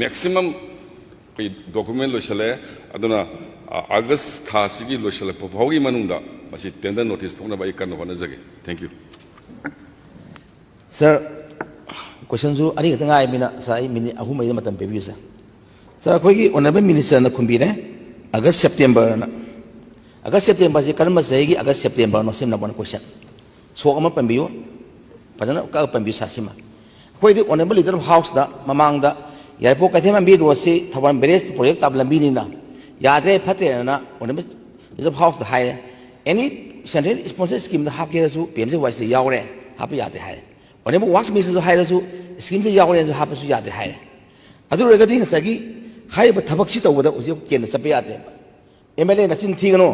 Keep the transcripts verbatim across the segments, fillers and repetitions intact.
Maximum ꯑꯩꯈꯣꯏ document ꯂꯣꯏꯁꯤꯜꯂꯛꯑꯦ꯫ ꯑꯗꯨꯅ ꯑꯥꯒꯁ ꯊꯥꯁꯤꯒꯤ ꯂꯣꯏꯁꯤꯜꯂꯛꯄ ꯐꯥꯎꯒꯤ ꯃꯅꯨꯡꯗ ꯃꯁꯤ ꯇꯦꯟꯗꯔ ꯅꯣꯇꯤꯁ ꯊꯣꯛꯅꯕ ꯑꯩ ꯀꯟꯅ ꯍꯣꯠꯅꯖꯒꯦ꯫ Thank you꯫ ꯁꯥꯔ, ꯀꯣꯏꯁꯟꯁꯨ ꯑꯅꯤꯈꯛꯇ ꯉꯥꯏꯔꯕꯅꯤꯅ, ꯁꯥꯔ, ꯑꯩ ꯃꯤꯅꯤꯠ ꯑꯍꯨꯝ ꯃꯔꯤꯗ ꯃꯇꯝ ꯄꯤꯕꯤꯌꯨ, ꯁꯥꯔ꯫ ꯁꯥꯔ, ꯑꯩꯈꯣꯏꯒꯤ ꯑꯣꯅꯔꯦꯕꯜ ꯃꯤꯅꯤꯁꯇꯔꯅ ꯈꯨꯝꯕꯤꯔꯦ, ꯑꯥꯒꯁ ꯁꯦꯞꯇꯦꯝꯕꯔꯅ꯫ ꯑꯥꯒꯁ ꯁꯦꯞꯇꯦꯝꯕꯔꯁꯤ ꯀꯔꯝꯕ ꯆꯍꯤꯒꯤ ꯑꯥꯒꯁ ꯁꯦꯞꯇꯦꯝꯕꯔꯅꯣ? ꯁꯤ number one ꯀꯣꯏꯁꯟ꯫ ꯁꯣꯛ ꯑꯃ ꯄꯟꯕꯤꯌꯨ, ꯐꯖꯅ ꯀꯛꯑ ꯄꯟꯕꯤꯌꯨ, ꯁꯥꯔ, ꯁꯤꯃ꯫ ꯑꯩꯈꯣꯏꯗꯤ ꯑꯣꯅꯔꯦꯕꯜ ꯂꯤꯗꯔ ꯑꯣꯐ ꯍꯥꯎꯁꯇ ꯃꯃꯥꯡꯗ ꯌꯥꯏꯔꯤꯄꯣꯛ ꯀꯩꯊꯦꯜꯃꯥꯟꯕꯤ ꯔꯣꯗꯁꯤ ꯊꯧꯕꯥꯜ ꯕꯦꯔꯦꯖ ꯄ꯭ꯔꯣꯖꯦꯛ ꯇꯥꯕ ꯂꯝꯕꯤꯅꯤꯅ ꯌꯥꯗ꯭ꯔꯦ, ꯐꯠꯇ꯭ꯔꯦꯅ ꯑꯣꯅꯔꯦꯕꯜ ꯂꯤꯗꯔ ꯑꯣꯐ ꯍꯥꯎꯁꯇ ꯍꯥꯏꯔꯦ꯫ Any central sponsor schemeꯗ ꯍꯥꯞꯀꯦꯔꯁꯨ P M G Y Cꯗ ꯌꯥꯎꯔꯦ, ꯍꯥꯞꯄ ꯌꯥꯗꯦ ꯍꯥꯏꯔꯦ꯫ ꯑꯣꯅꯔꯦꯕꯜ ꯋꯥꯔꯛꯁ ꯃꯤꯅꯤꯁꯇꯔꯁꯨ ꯍꯥꯏꯔꯁꯨ ꯁ꯭ꯀꯤꯝꯗ ꯌꯥꯎꯔꯦꯅꯁꯨ ꯍꯥꯞꯄꯁꯨ ꯌꯥꯗꯦ ꯍꯥꯏꯔꯦ꯫ ꯑꯗꯨ ꯑꯣꯏꯔꯒꯗꯤ ꯉꯁꯥꯏꯒꯤ ꯍꯥꯏꯔꯤꯕ ꯊꯕꯛꯁꯤ ꯇꯧꯕꯗ ꯍꯧꯖꯤꯛ ꯀꯦꯟꯗ꯭ꯔ ꯆꯠꯄ ꯌꯥꯗ꯭ꯔꯦꯕ꯫ ꯑꯦꯝ ꯑꯦꯜ ꯑꯦꯅ ꯆꯤꯟ ꯊꯤꯒꯅꯨ,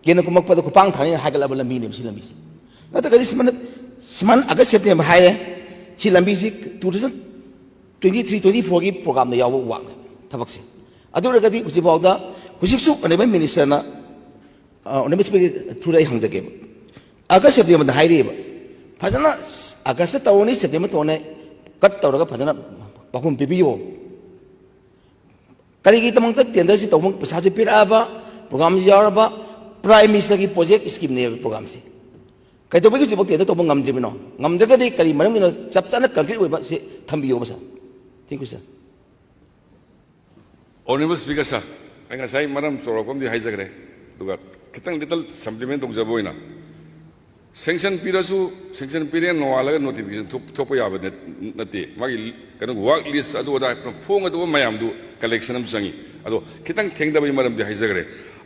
ꯀꯦꯟꯗ꯭ꯔ ꯀꯨꯝꯃꯛꯄꯗ ꯈꯨꯄꯥꯡ ꯊꯥꯅꯤꯅ ꯍꯥꯏꯒꯠꯂꯕ ꯂꯝꯕꯤꯅꯦꯕ ꯁꯤ ꯂꯝꯕꯤꯁꯤ꯫ ꯅꯠꯇ꯭ꯔꯒꯗꯤ ꯁꯨꯃꯥꯏꯅ, ꯁꯨꯃꯥꯏꯅ ꯑꯥꯒꯁ ꯁꯦꯞꯇꯦꯝꯕꯔ ꯍꯥꯏꯔꯦ, ꯁꯤ ꯂꯝꯕꯤꯁꯤ two thousand twenty three twenty fourꯒꯤ programꯗ ꯌꯥꯎꯕ ꯋꯥꯛꯅꯦ ꯊꯕꯛꯁꯦ꯫ ꯑꯗꯨ ꯑꯣꯏꯔꯒꯗꯤ ꯍꯧꯖꯤꯛꯐꯥꯎꯗ, ꯍꯧꯖꯤꯛꯁꯨ ꯑꯣꯅꯔꯦꯕꯜ ꯃꯤꯅꯤꯁꯇꯔꯅ, ꯑ, ꯑꯣꯅꯔꯦꯕꯜ ꯁ꯭ꯄꯤꯀꯔ throughꯗ ꯑꯩ ꯍꯪꯖꯒꯦꯕ, ꯑꯥꯒꯁ ꯁꯦꯞꯇꯦꯝꯕꯔꯗ ꯍꯥꯏꯔꯤꯕ, ꯐꯖꯅ ꯑꯥꯒꯁꯇ ꯇꯧꯔꯅꯤ, ꯁꯦꯞꯇꯦꯝꯕꯔ ꯇꯧꯔꯅꯤ, ꯀꯠ ꯇꯧꯔꯒ ꯐꯖꯅ ꯄꯥꯎꯈꯨꯝ ꯄꯤꯕꯤꯌꯣ꯫ ꯀꯔꯤꯒꯤꯗꯃꯛꯇ ꯇꯦꯟꯗꯔꯁꯤ ꯇꯧꯕ, ꯄꯩꯁꯥꯁꯨ ꯄꯤꯔꯛꯑꯕ, programꯁꯨ ꯌꯥꯎꯔꯕ, ꯄ꯭ꯔꯥꯏꯝ ꯃꯤꯅꯤꯁꯇꯔꯒꯤ ꯄ꯭ꯔꯣꯖꯦꯛ ꯁ꯭ꯀꯤꯝꯅꯦꯕ programꯁꯤ? ꯀꯩꯗꯧꯕꯒꯤ ꯍꯧꯖꯤꯛꯐꯥꯎ ꯇꯦꯟꯗꯔ ꯇꯧꯕ ꯉꯝꯗ꯭ꯔꯤꯕꯅꯣ? ꯉꯝꯗ꯭ꯔꯒꯗꯤ ꯀꯔꯤ ꯃꯔꯝꯒꯤꯅꯣ? ꯆꯞ ꯆꯥꯅ ꯀꯟꯀ꯭ꯔꯤꯠ ꯑꯣꯏꯕ ꯁꯤ ꯊꯝꯕꯤꯌꯣꯕ, ꯁꯥꯔ꯫ Thank you, sir꯫ Honourable Speaker, ꯁꯥꯔ, ꯑꯩ ꯉꯁꯥꯏ ꯃꯔꯝ ꯆꯥꯎꯔꯥꯛꯄ ꯑꯃꯗꯤ ꯍꯥꯏꯖꯈ꯭ꯔꯦ, ꯑꯗꯨꯒ ꯈꯤꯇꯪ ꯂꯤꯇꯜ ꯁꯄ꯭ꯂꯤꯃꯦꯟ ꯇꯧꯖꯕ ꯑꯣꯏꯅ, ꯁꯦꯡꯁꯟ ꯄꯤꯔꯁꯨ, ꯁꯦꯡꯁꯟ ꯄꯤꯔꯦ ꯅꯣꯡꯉꯥꯜꯂꯒ ꯅꯣꯇꯤꯐꯤꯀꯦꯁꯟ ꯊꯣꯛ- ꯊꯣꯛꯄ ꯌꯥꯕ ꯅꯠ- ꯅꯠꯇꯦ꯫ ꯃꯥꯒꯤ ꯀꯩꯅꯣ, ꯋꯥꯔꯛ ꯂꯤꯁ ꯑꯗꯨ ꯑꯗꯥ ꯐꯣꯡꯒꯗꯧꯕ ꯃꯌꯥꯝꯗꯨ ꯀꯂꯦꯛꯁꯟ ꯑꯃ ꯆꯪꯉꯤ꯫ ꯑꯗꯣ ꯈꯤꯇꯪ ꯊꯦꯡꯊꯕꯒꯤ ꯃꯔꯝꯗꯤ ꯍꯥꯏꯖꯈ꯭ꯔꯦ꯫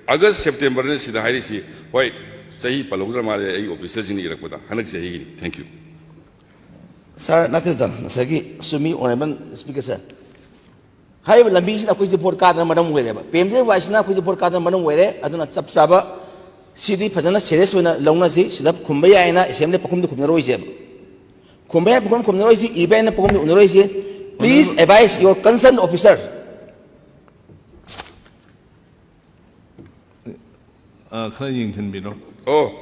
ꯑꯥꯒꯁ ꯁꯦꯞꯇꯦꯝꯕꯔꯅ ꯁꯤꯗ ꯍꯥꯏꯔꯤꯁꯤ, ꯍꯣꯏ, ꯆꯍꯤ ꯄꯜꯍꯧꯗ꯭ꯔ ꯃꯥꯜꯂꯦ ꯑꯩ ꯑꯣꯐꯤꯁꯔꯁꯤꯡꯅ ꯏꯔꯛꯄꯗ, ꯍꯟꯗꯛ ꯆꯍꯤꯒꯤꯅꯤ꯫ Thank you꯫ ꯁꯥꯔ, ꯅꯠꯇꯦꯗ, ꯉꯁꯥꯏꯒꯤ ꯆꯨꯝꯃꯤ, ꯑꯣꯅꯔꯦꯕꯜ ꯁ꯭ꯄꯤꯀꯔ ꯁꯥꯔ꯫ ꯍꯥꯏꯔꯤꯕ ꯂꯝꯕꯤꯁꯤꯅ ꯑꯩꯈꯣꯏꯁꯦ ꯚꯣꯠ ꯀꯥꯗꯅ ꯃꯔꯝ ꯑꯣꯏꯔꯦꯕ, ꯄꯤ ꯑꯦꯝ ꯖꯤ ꯋꯥꯏꯁꯤꯅ ꯑꯩꯈꯣꯏꯁꯦ ꯚꯣꯠ ꯀꯥꯗꯅ ꯃꯔꯝ ꯑꯣꯏꯔꯦ꯫ ꯑꯗꯨꯅ ꯆꯞ ꯆꯥꯕ ꯁꯤꯗꯤ ꯐꯖꯅ ꯁꯦꯔꯤꯌꯁ ꯑꯣꯏꯅ ꯂꯧꯅꯁꯤ꯫ ꯁꯤꯗ ꯈꯨꯝꯕ ꯌꯥꯏꯅ ꯑꯦꯁꯦꯝꯕ꯭ꯂꯤ ꯄꯥꯎꯈꯨꯝꯗ ꯈꯨꯝꯅꯔꯣꯏꯁꯦꯕ꯫ ꯈꯨꯝꯕ ꯌꯥꯏ ꯄꯥꯎꯈꯨꯝ ꯈꯨꯝꯅꯔꯣꯏꯁꯤ, ꯏꯕ ꯌꯥꯏꯅ ꯄꯥꯎꯈꯨꯝꯗ ꯎꯅꯔꯣꯏꯁꯤ꯫ Please advise your concerned officer꯫ ꯑ, ꯈꯔ ꯌꯦꯡꯁꯤꯟꯕꯤꯔꯣ꯫ ꯑꯣ,